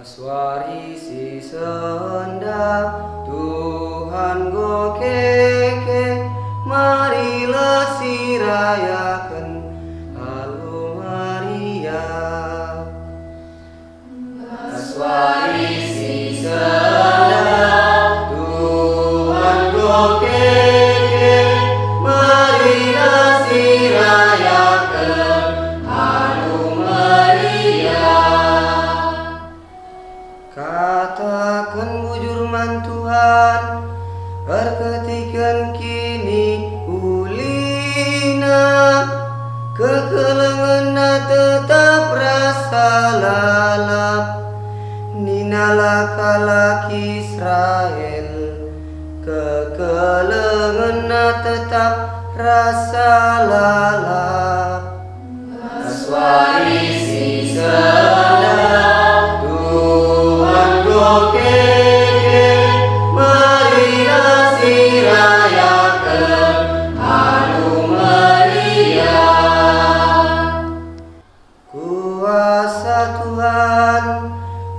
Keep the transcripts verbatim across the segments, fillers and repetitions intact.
Suari si sendah, Tuhan enggo keke, marilah sirayaken, alu meriah. Suari si sendah, Tuhan enggo keke, marilah sirayaken, alu meriah. Kataken bujur man Tuhan, erkiteken kiniulina, kekelengenna tetap rasa lalap. Ninalah kalak Israel, kekelengenna tetap rasa lalap. Suari si sendah, Tuhan enggo keke, marilah sirayaken, alu meriah. Kuasa Tuhan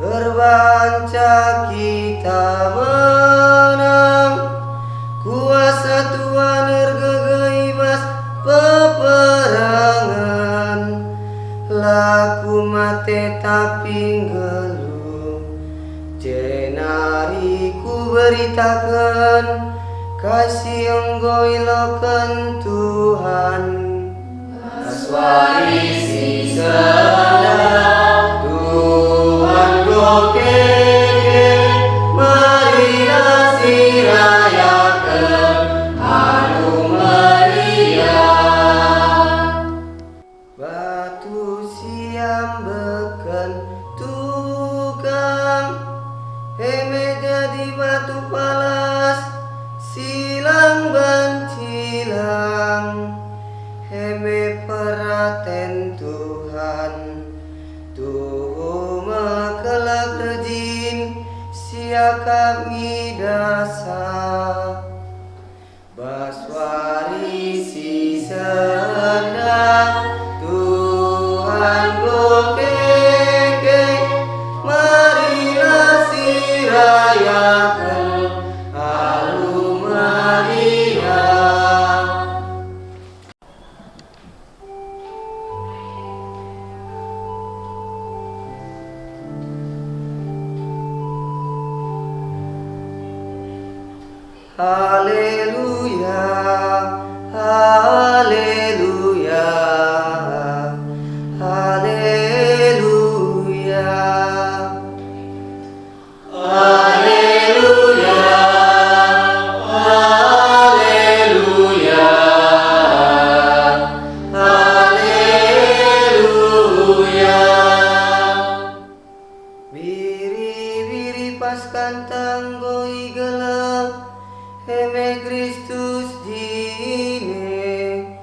erbanca kita menang. Kuasa Tuhan ergegeh i bas peperangen. La ku mate tapi nggeluh, jenari kuberitaken kai si enggo iloken Tuhan. Suari si sendah, Tuhan enggo keke, marilah sirayaken, alu meriah. Batu si iambeken tukang, e me jadi batu palas si lang bancilang. E me peraten Tuhan, tuhu me kelak rejin si akap ngidasa. Bas wari si sendah, Tuhan enggo keke, marilah sirayaken alu meriah. Haleluya, haleluya, haleluya. Haleluya, haleluya, haleluya. Biri-biri Paskanta enggo igeleh, e me Kristus jine,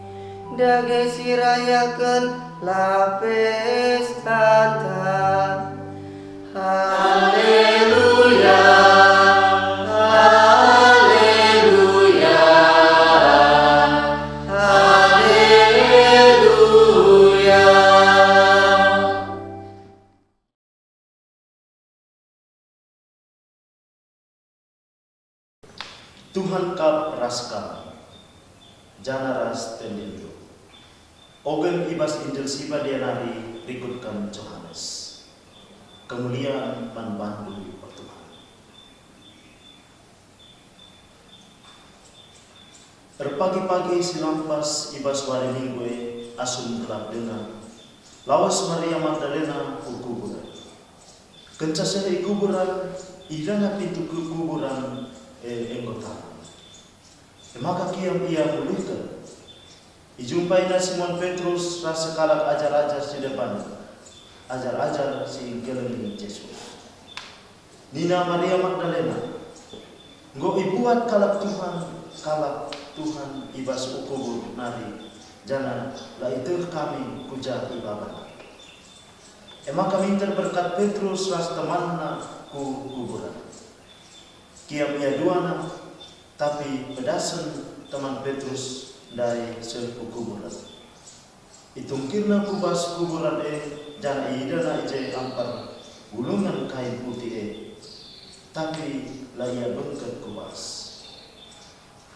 dage si rayaken la pestanta. Haleluya, haleluya, haleluya. Tuhan kap ras kam, janah ras tendindu. Ogen i bas Injil si Badia nari rikutken Johanes. Kemulian man bandu, o Tuhan. Erpagi-pagi si lampas i bas wari Minggu e, asum gelap denga, lawes Maria Magdalena ku kuburen. Kenca seh i kuburen, idahna pintu ku kuburen e enggo talang. E maka kiam ia mulihken. Ijumpaina Simon Petrus ras sekalak ajar-ajar si deban, ajar-ajar si ngkelengi Jesus. Nina Maria Magdalena, "Enggo ibuat kalak Tuhan, kalak Tuhan i bas kubur nari, janah la ieteh kami ku ja ibabana." E maka minter berkat Petrus ras temanna ku kuburen. Kiam ia duana, tapi pedasen teman Petrus ndai seh ku kuburen. Itungkirna ku bas kuburen e, janah iidahna i je amper gulungen kain putih e, tapi la ia bengket ku bas.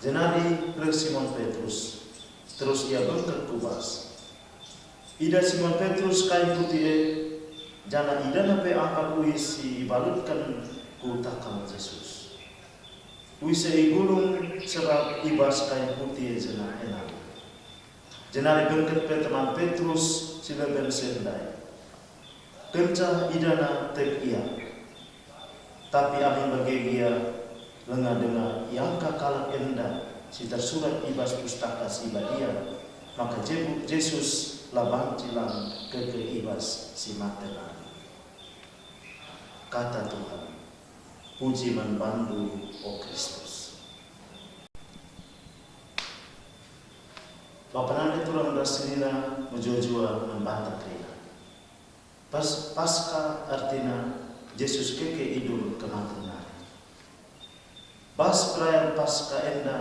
Jenari reh Simon Petrus, terus ia bengket ku bas. Idah Simon Petrus kain putih e, janah idahna pe ampat uis si ibalutken ku takal Jesus. Uis e igulung serap i bas kain putih e jenah enakna. Jenari bengket pe teman Petrus si leben si ndai. Kenca idahna tek ia. Tapi amin bage gia, langa denga iangka kalak enda si tersurat i bas Pustaka Si Badia, maka jebuk Jesus la banci lang keke i bas si mate nari. Kata Tuhan. Puji man bandu, o Kristus. Bapa nande turang ras senina mejuah-juah man banta kerina. Pas, Paskah ertina Jesus keke idur kematen nari. Bas perayan Paskah enda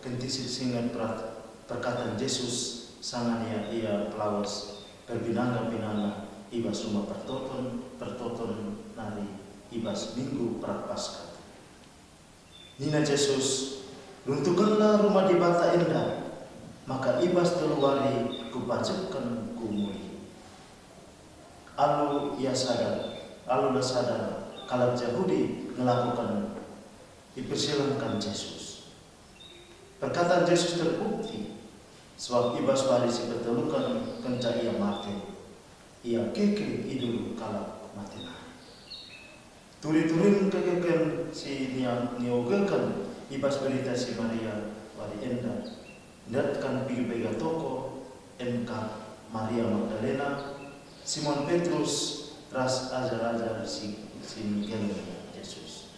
kentisik singet perat-, perkataan Jesus sanga ia, ia pelawes perbinanga-binanga i bas Rumah Pertoton, Pertoton nari i bas Minggu Perat Paskah. Nina Jesus, "Runtuhkenlah Rumah Dibata enda, maka i bas telu wari Kupajekken Ku mulih." Alu ia sadar, alu la sadar, kalak Jahudi ngelakoken, ipersilangken Jesus. Perkataan Jesus terbukti, sebab i bas wari si peteluken kenca Ia mate, Ia keke idur kalak mate nari. Turi-turin kekeken si nia-, niogeken i bas berita si Maria wari enda, ndatken piga-piga toko, e me kap Maria Magdalena, Simon Petrus, ras ajar-ajar si, si ngkelengi Jesus.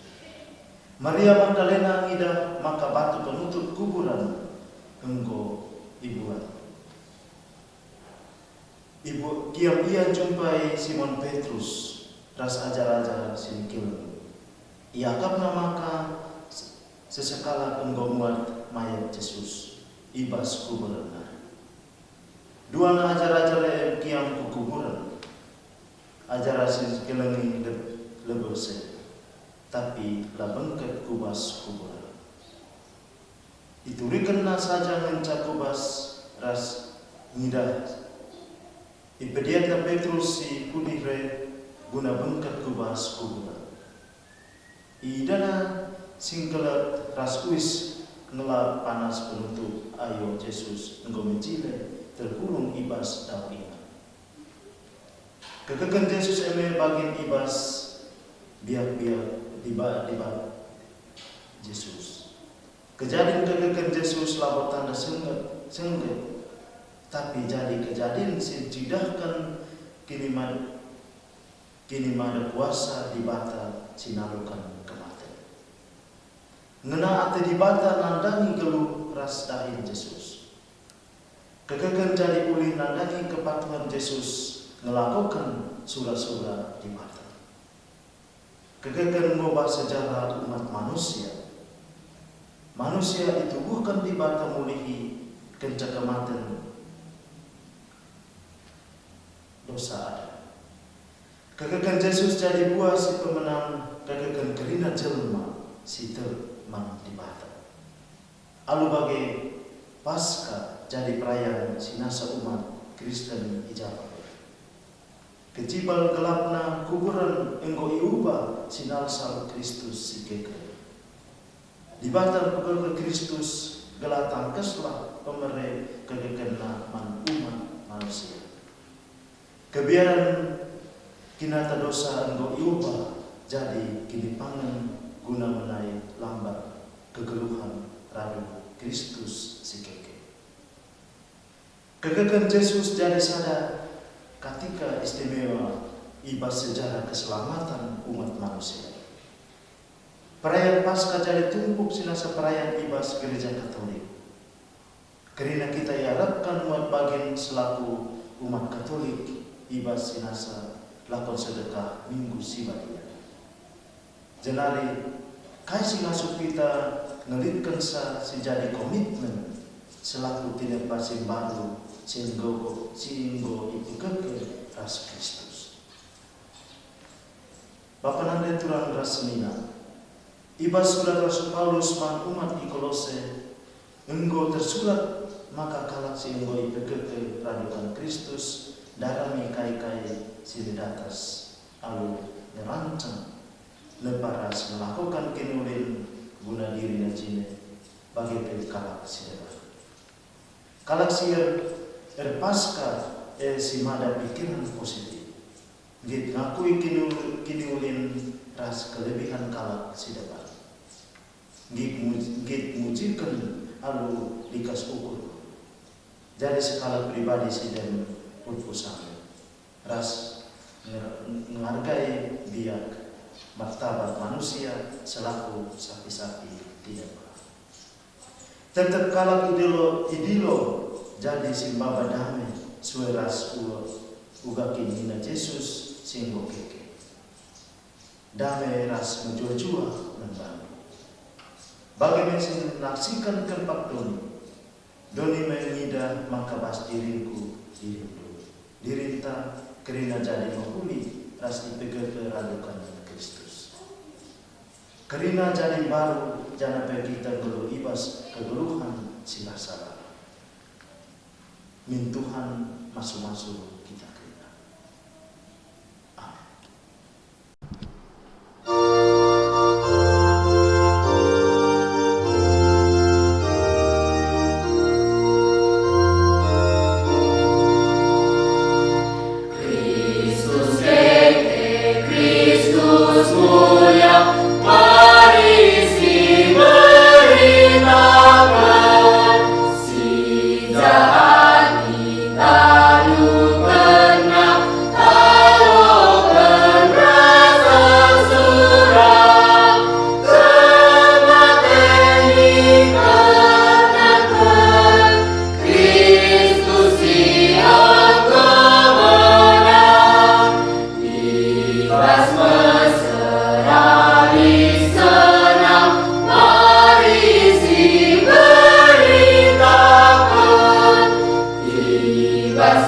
Maria Magdalena ngidah maka batu penutup kuburen enggo ibuat. Ibu, kiam ia njumpai Simon Petrus ras ajar-ajar si ngkelengi. Iakapna maka se-, sesekalak enggo muat mayat Jesus i bas kuburen nari. Duana ajar-ajar e kiam ku kuburen. Ajar si ngkelengi leb-, lebeh seh, tapi la bengket ku bas kuburen. Iturikenna saja ngenca ku bas ras ngidah. Ipediatna Petrus si pudih e guna bengket ku bas kuburen. Idahna singkelet ras uis ngelap panas penutup ayo Jesus enggo mejile terkulung i bas dau ingan. Kekeken Jesus e me bagin i bas biak-biak dibat-dibat Jesus. Kejadin kekeken Jesus labo tanda sengget, sengget, tapi jadi kejadin si ncidahken kinimad-, kinimada kuasa Dibata si naluken kematen. Ngena ate Dibata nandangi geluh ras dahin Jesus. Kekeken jadi ulih nandangi kepatuhen Jesus ngelakoken sura-sura Dibata. Kekeken ngubah sejarah umat manusia. Manusia itubuhken Dibata mulihi kenca kematen dosa Adam. Kekeken Jesus jadi buah si pemenang kekeken kerina jelma si tek man Dibata. Alu bage, Paskah jadi perayan si nasa umat Kristen i Japan. Kecibal gelapna kuburen enggo iubah si nalsal Kristus si keke. Dibata mpekeke Kristus gelah tangkeslah pemere kekekenNa man umat manusia. Kebiaren kinata dosa enggo iubah jadi kinipangen guna menai lambar kegeluhen radu Kristus si keke. Kekeken Jesus jadi sada katika istimewa i bas sejarah keselamatan umat manusia. Perayan Paskah jadi tumpuk si nasa perayan i bas Gereja Katolik. Kerina kita iarapkan muat bagin selaku umat Katolik i bas si nasa lakon sedekah Minggu si Badia. Jenari, kai si ngasup kita ngelitkenca si jadi komitmen selaku tinepa si mbaru si enggo, si enggo ipekeke ras Kristus? Bapa nande turang ras senina, i bas surat Rasul Paulus man umat i Kolose enggo tersurat maka kalak si enggo ipegeke raduken Kristus ndarami kai-kai si ndatas alu ngerancang, nepa ras ngelakoken kiniulin guna dirina jine, bage pe kalak si deban. Kalak si er-, erpaska, e, si mada pikiren positif, nggit ngakui kiniul-, kiniulin ras kelebihen kalak si deban. Nggit mu-, nggit mujiken alu likas ukur. Jadi sekalak pribadi si dem purpur sanggup ras nger-, ngargai biak martabat manusia selaku sapi-sapi tinapa. Tep-tep kalak idilo, idilo jadi si maba dame sue ras ua, uga kin nina Jesus si enggo keke. Dame ras mejuah-juah man bandu. Bage me si naksiken kempak doni. Doni me ngidah maka bas diringku, dirindu. Dirinta kerina jadi mehuli ras ipegeke raduken Kristus. Kerina jadi mbaru janah pe kita nggeluh i bas kegeluhen si rasa lalap. Min Tuhan masu-masu kita kerina. Amin. Kristus keke, Kristus mulia, mari si beritaken. Si jahat italukenna, taloken ras ersura, kematen ikenaken Kristus si enggo menang. I bas mesera lit senang, mari si beritaken. I bas